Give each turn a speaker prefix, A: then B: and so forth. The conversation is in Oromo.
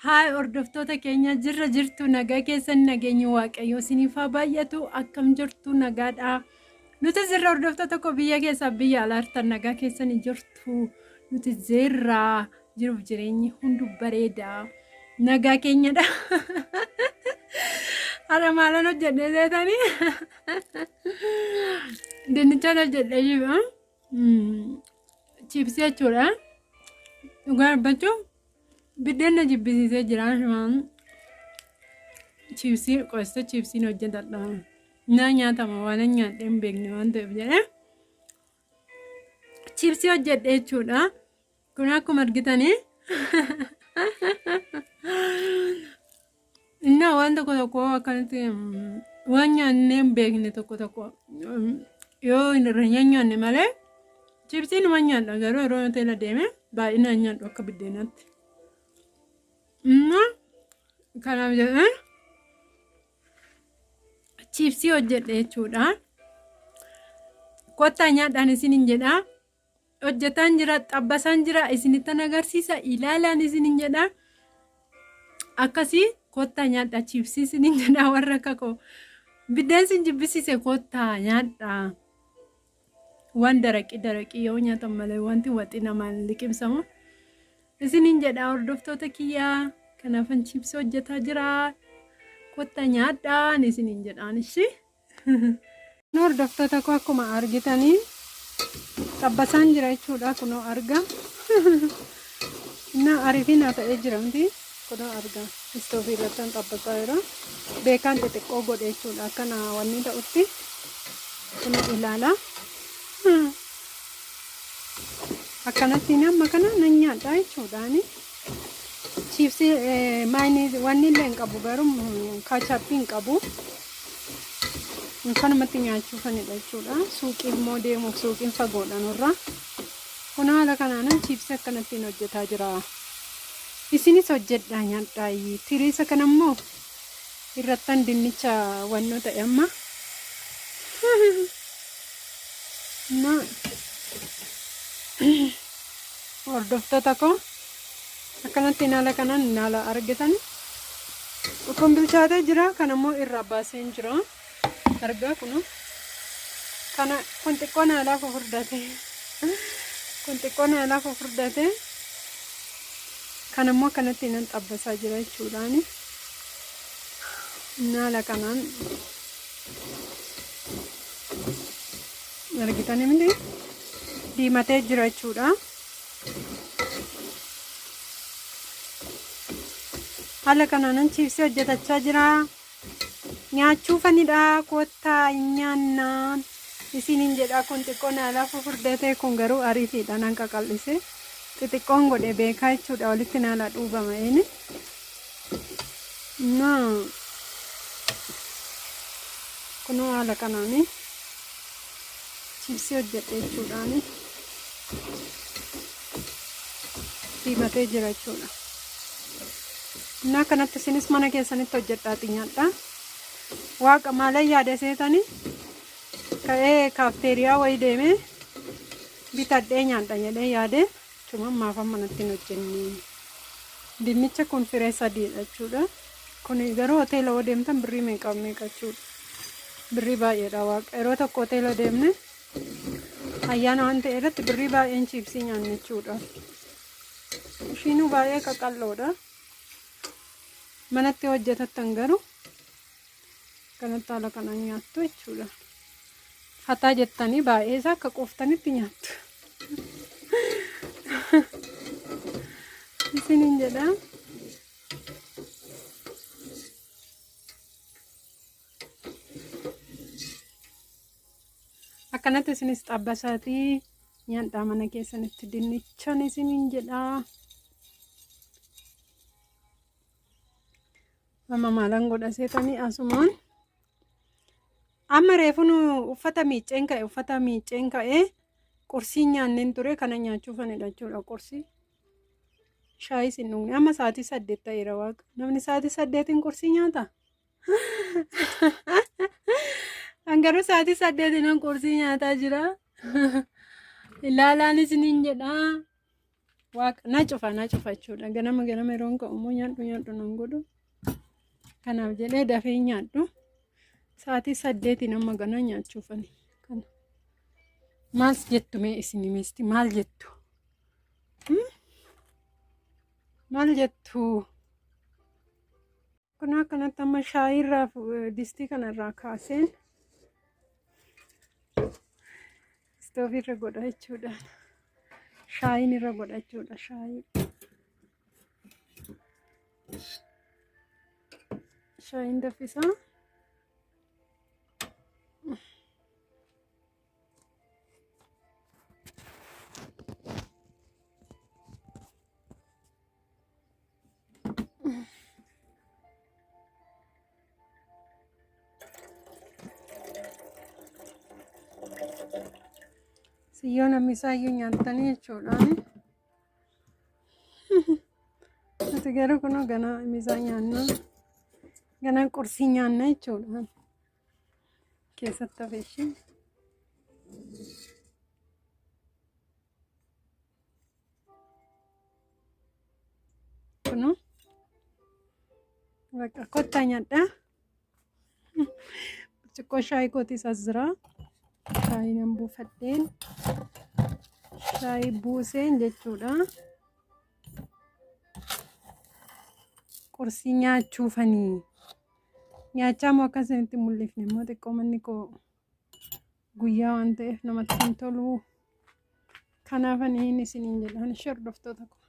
A: Haay hordoftoota keenya, jirra jirtu? Nagaa keessan? Nageenyi Waaqayyoo isiniif haa baay'atu. Akkam jirtu? Nagaadha. Nuti jirra. Hordoftoota koo biyya keessaa biyya alaa jirtan, nagaa keessan jirtu? Nuti jirra, jiruuf jireenyi hundu bareeda. Nagaa keenyadha. Har'a maalan hojjedhee seetanii? Dinnichaan hojjedhee jira. Chiipsii jechuudha. Dhugaa dubbachuuf biddeen na jibbisiisee jira. Chiipsii qosta chiipsiin hojjetadha. Naa nyaatama waan hin nyaadhee hin beekne waan ta'eef jedhee. Chiipsii hojjedhe jechuudha. Kun akkuma argitanii. Innaa waan tokko tokko akkanatti waan nyaannee hin beekne tokko tokko yoo irra hin nyaanne malee, chiipsii numa nyaadha, garuu yeroo hoteela deeme baay'inaan nyaadhu akka biddeenaatti. Innaa kanaaf jedhee chiipsii hojjedhe jechuudha. Kottaa nyaadhaan isiniin jedha. Hojjetaan jira, xabbasaan jira, isinittan agarsiisa, ilaalaan isiniin jedha. Akkasii kottaa nyaadhaa chiipsii isiniin jedha. Warra akka koo biddeen sin jibbisiise, kottaa nyaadhaa. Waan daraqii daraqii yoo nyaatan malee wanti waxii namaan liqimsamu isiniin jedha, hordoftoota kiyyaa. Kanaafan chiipsii hojjetaa jira. Kottaa nyaadhaan isiniin jedhaan ishii. Hordoftoota koo, akkuma argitanii xabbasaan jira jechuudha. Kunoo arga. Innaa ariifiin haa ta'ee jira miti. Kunoo arga. Istoofii irratti xabbasaa jira. Beekaan xixiqqoo godhe jechuudha. Akkana wanni ta'utti. Kunoo ilaala. Akkanatti amma kana nan nyaadha jechuudhaani. Chiipsii maayinii wanni illee hin qabu, garuu kaachappii hin qabu. Kanumatti nyaachuufanidha jechuudha. Suuqii immoo deemuuf suuqiin fagoodha nurra. Kun haala kanaan chiipsii akkanattiin hojjetaa jira. Isinis hojjedhaa nyaadhaa. Tiriisa kana immoo irrattan dinnicha wannoo ta'e amma. Na hordoftoota koo, akkanatti haala kanaan haala argitan kun bilchaatee jira. Kan ammoo irraa baaseen jira. Argaa, kun kana kun xiqqoo naalaaf furdate. Kun xiqqoo naalaaf furdate. Kan ammoo akkanatti nan xabbasaa jira jechuudhaani. Haala kanaan argitanii miti, diimatee jira jechuudha. Haala kanaanan chiipsii hojjetachaa jira. Nyaachuufanidha. Kottaa nyaannaa isiniin jedha. Kun xiqqoo naalaaf furdate, kun garuu ariitiidha nan qaqal'ise. Xixiqqoon godhe beekaa jechuudha, walitti naala dhuubama inni. Kunoo haala kanaani chiipsii hojjedhe jechuudhaani, diimatee jira jechuudha. Innaa kanatti isinis mana keessanitti hojjedhaati nyaadha. Waaqa, maalan yaada seetanii, ka'ee kaafteeriyaa wayii deemee bitadhee nyaadha jedhee yaade. Cuma maafan manatti hin hojjenne? Dinnicha kun firee sadiidha jechuudha. Kun garuu hoteela yoo deemtan birrii meeqa meeqa jechuudha. Birrii baay'eedha waaqa. Yeroo tokko hoteela deemne ayyaana waan ta'e irratti birrii baay'een chiipsii nyaanne jechuudha. Ishiinuu baay'ee qaqalloodha. Manatti hojjetattan garuu kanatti haala kanaan nyaattu jechuudha. Fataa jettanii baay'ee isaa akka quuftanitti nyaattu. Isiniin jedha. Akkanatti isinis xabbasaatii nyaadhaa mana keessanitti dinnichaan isiniin jedha. Amma maalan godha seetanii? Asumaan amma reefu nu uffata miicceen ka'e, qursii nyaanneen ture, kana nyaachuufanidha jechuudha. Qursii shaayis hin dhugne. Amma sa'aatii 8 ta'eera waaqa. Namni sa'aatii 8n qursii nyaata? An garuu sa'aatii 8n qursii nyaataa jira. Ilaalaan isiniin jedha. Waaqa na cufa na cufa jechuudha. Ganama ganama yeroon ka'u immoo nyaadhu nyaadhu nan godhu. Kanaaf jedhee dafee nyaadhu. Sa'aatii 8 amma ganaa nyaachuufani. Kana. Maal jettu mee isin misti maal jettu? Maal jettu? Kun akkanatti amma shaayii irraa distii kana irraa kaaseen istoofii irra godha jechuudha. Shaayiin irra godha jechuudha shaayii. Shaayiin danfisaa. Siyyoo namni isaayyuu nyaattanii jechuudhaan. Nuti garuu kunoo ganaa misaa nyaanna. Ganaa qursii nyaanna jechuudha. Keessatti hafe ishee. Kunoo bakka kottaa nyaadhaa. Burcuqqoo shaayii kootiis as jira. Shaayii nan buufadheen shaayii buuseen jechuudha. Qursii nyaachuufanii. Nyaachaa immoo akka isinitti mul'ifne immoo xiqqoo manni koo guyyaa waan ta'eef namatti hin tolu. Kanaaf ani inni isiniin jedha. Ani hordoftoota koo.